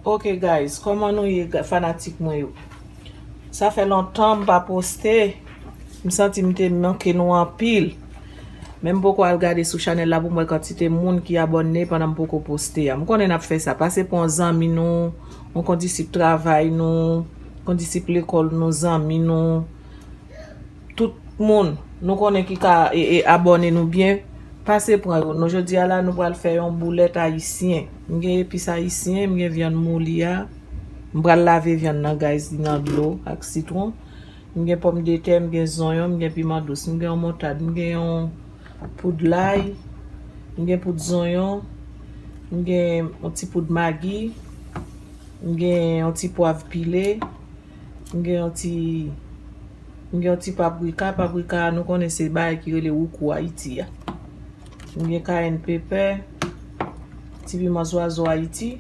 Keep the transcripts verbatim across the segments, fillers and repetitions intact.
Ok guys, kòman nou ye, ga- fanatik mwen yo? Sa fè lontan m pa poste. M santi m te manke nou anpil. Men m poko al gade sou chanèl la pou m wè kantite moun ki abòne pandan m poko poste a. M konnen n ap fè sa. Pase pou yon zanmi nou, yon kondisip travay nou, kondisip lekòl nou, zanmi nou. Tout moun nou konnen ki ka e, e, abòne nou byen, pase pran yo. Nou jodi a la, nou pral fè yon boulèt ayisyen. M gen epis ayisyen, m gen vyann mouli a. M pral lave vyann nan, guys, li nan dlo ak sitwon. M gen pòmdetè, m gen zonyon, m gen piman dous, m gen yon moutad, m gen yon poud lay, m gen poud zonyon, m gen yon ti poud magi, m gen yon ti pwav pile, m gen yon ti, m gen yon ti paprika. Paprika a, nou konnen se bagay ki rele woukou Ayiti a. M gen cayenne pepper, ti piman zwazo Ayiti.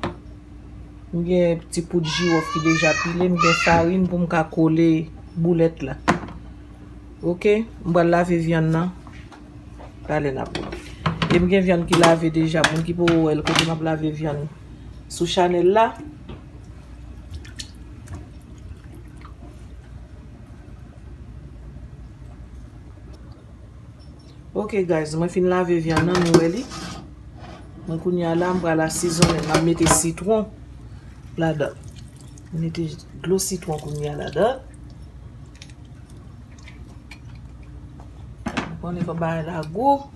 M gen ti poud jiwòf ki deja pile. M gen farin pou m ka kole boulèt la. Ok, m pral lave vyann nan. Talè n ap wè. E m gen vyann ki lave deja. Moun ki poko wè l, kote m ap lave vyann sou chanèl la. Ok guys, mwen fin lave vyann nan, nou wè li. Mwen kounye a la, m pral asizonnen, m ap mete sitwon ladan. Mete dlo sitwon kounye a ladan. Ou konnen fò bagay la gou.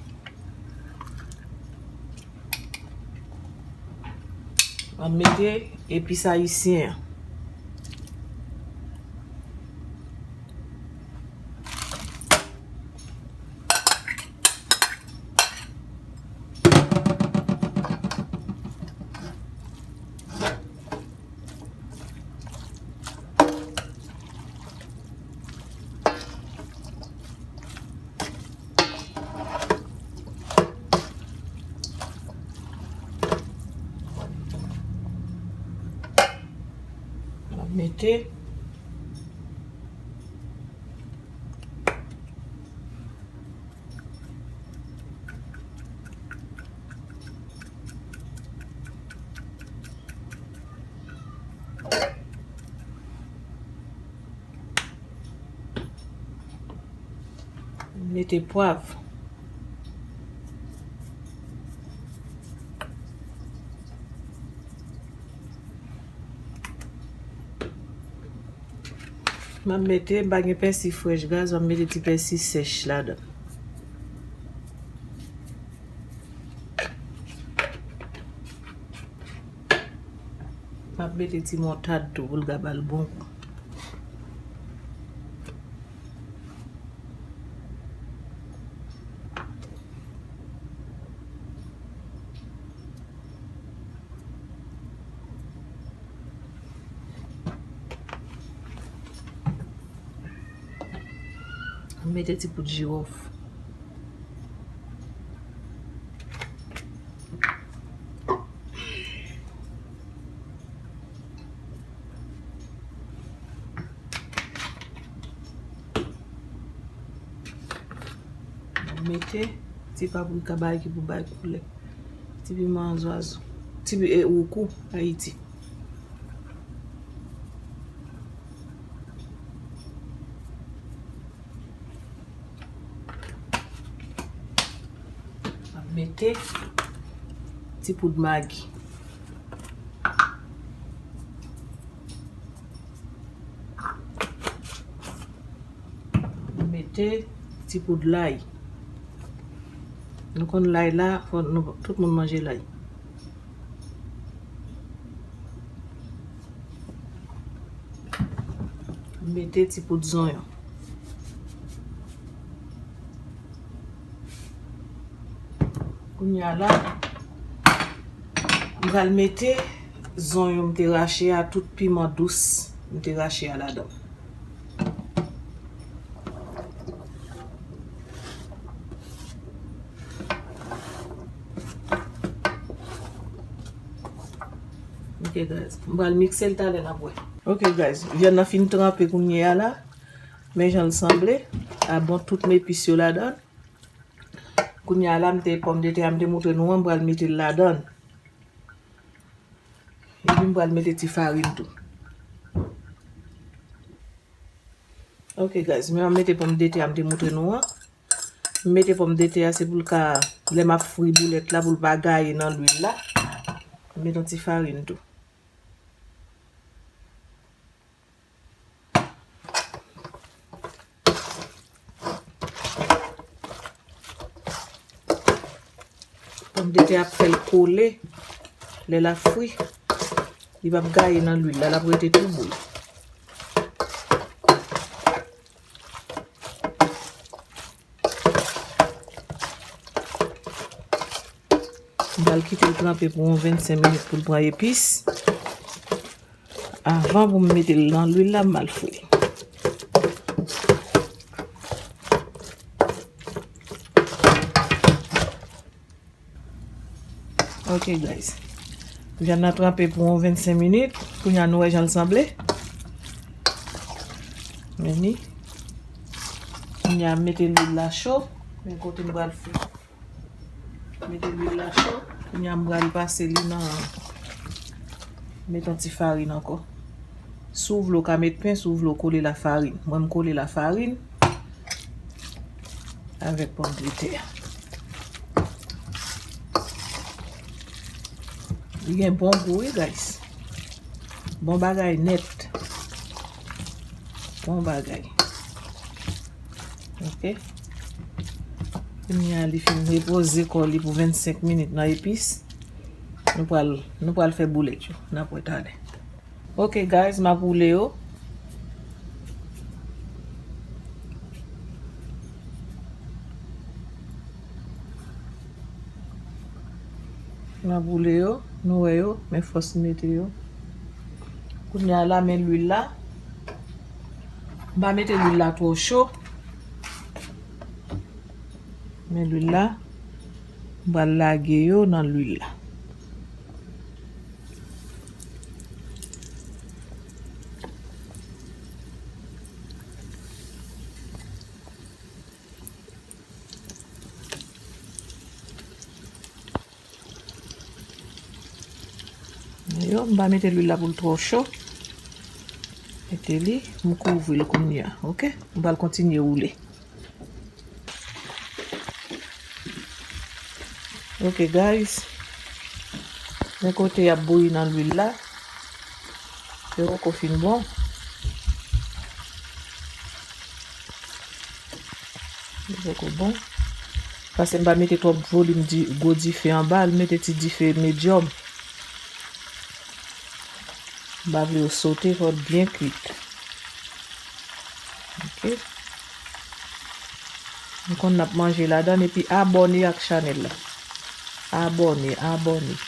M ap mete epis ayisyen an. M ap mete. Mete pwav. M ap mete, m pa gen pèsi frèch, guys, m ap mete ti pèsi sèch ladan. M ap mete ti moutad tou pou l ka ba l bon gou. M mete ti poud jiwòf. M mete ti paprika, bagay ki pou bay koulè. Ti piman zwazo. Ti pi-, e, woukou Ayiti. M ap mete ti poud magi. M mete ti poud lay. Nou konn lay la, fò nou, tout moun manje lay. M mete ti poud zonyon. Kounye a la, m pral mete zonyon m te rache a, tout piman dous m te rache a ladan. Ok, guys. M pral mikse l, talè n ap wè. Ok, guys. Vyann nan fin tranpe kounye a la. Men jan l sanble. A bon, tout m epis yo ladan. Kounye a la, m te pòmdetè a m te montre nou an, m pral mete l ladan. M Epi m pral mete ti farin tou. Ok guys, men m mete pòmdetè a m te montre nou an. M mete pòmdetè a, se pou l ka, lè m ap fri boulèt la, pou l pa gaye nan lwil la. M mete yon ti farin tou. Pòmdetè ap fè l kole. Lè l ap fri, li p ap gaye nan lwil la, l ap rete tou bouyi. M pral kite l tranpe pou yon vennsenk minit pou l pran epis. Avan pou m mete l nan lwil la, m al fri. Ok guys. Vyann nan tranpe pou yon vennsenk minit. Kounye a nou wè jan l sanble. Men ni. Kounye a m mete lwil la cho. Men kote m pral fri. Mete lwil la cho. Kounye a m pral pase li nan, met yon ti farin ankò. Si w vle w ka met pen, si w vle w kole lafarin. Mwen m kole lafarin avèk pòmdetè. Li gen bon gou wi guys. Bon bagay nèt. Bon bagay. Ok. Kounye a li fin repoze kò li pou vennsenk minit nan epis. Nou pral, nou pral fè boulèt yo. N ap wè talè. Ok guys, m ap woule yo. M ap woule yo, nou wè yo, men fòs m mete yo. Kounye a la, men lwil la. M pa mete lwil la twò cho. Men lwil la, m pral lage yo nan lwil la. Yo, m pa mete lwil la pou l twò cho. Mete li, m kouvri l kounye a, ok? M pral kontinye woule. Ok guys. Men kote y ap bouyi nan lwil la. Yo poko fin bon. Li poko bon. Paske m pa mete twòp volim di, gwo dife anba l, m mete ti dife medyòm. M pa vle yo sote, fò l byen kwit. Ok. M konn n ap manje ladan l, epi abòne ak chanèl la. Abòne, abòne.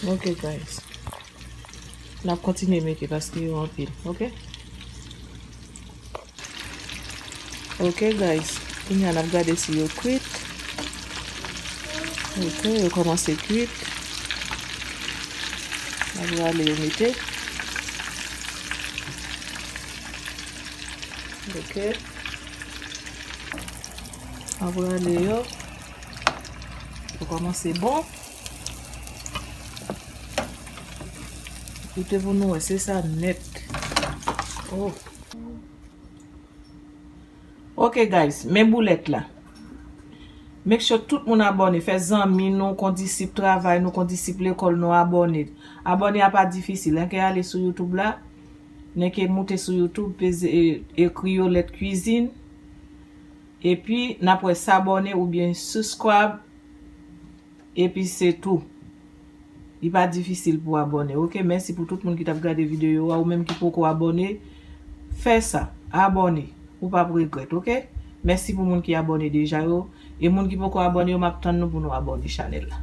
Ok guys. N ap kontinye mete paske yo anpil, ok? Ok guys, kounye a n ap gade si yo kwit. Ok, yo kòmanse kwit. N ap rale yo mete. Ok. N ap rale yo. Yo kòmanse bon. Koute pou nou wè, se sa nèt. Oh. Ok guys, men boulèt la. Make sure tout moun abòne, fè zanmi nou, kondisip travay nou, kondisip lekòl nou abòne. Abòne a pa difisil, enke ale sou YouTube la, enke moute sou YouTube, peze, e, ekri Yolette Cuisine, epi n ap wè s'abonner oubyen subscribe. Epi se tou. Li pa difisil pou abòne, ok? Mèsi pou tout moun ki t ap gade videyo a, ou menm ki poko abòne, fè sa, abòne, ou p ap regrèt, ok? Mèsi pou moun ki abòne deja yo, e moun ki poko abòne yo, m ap tann nou pou nou abòne chanèl la.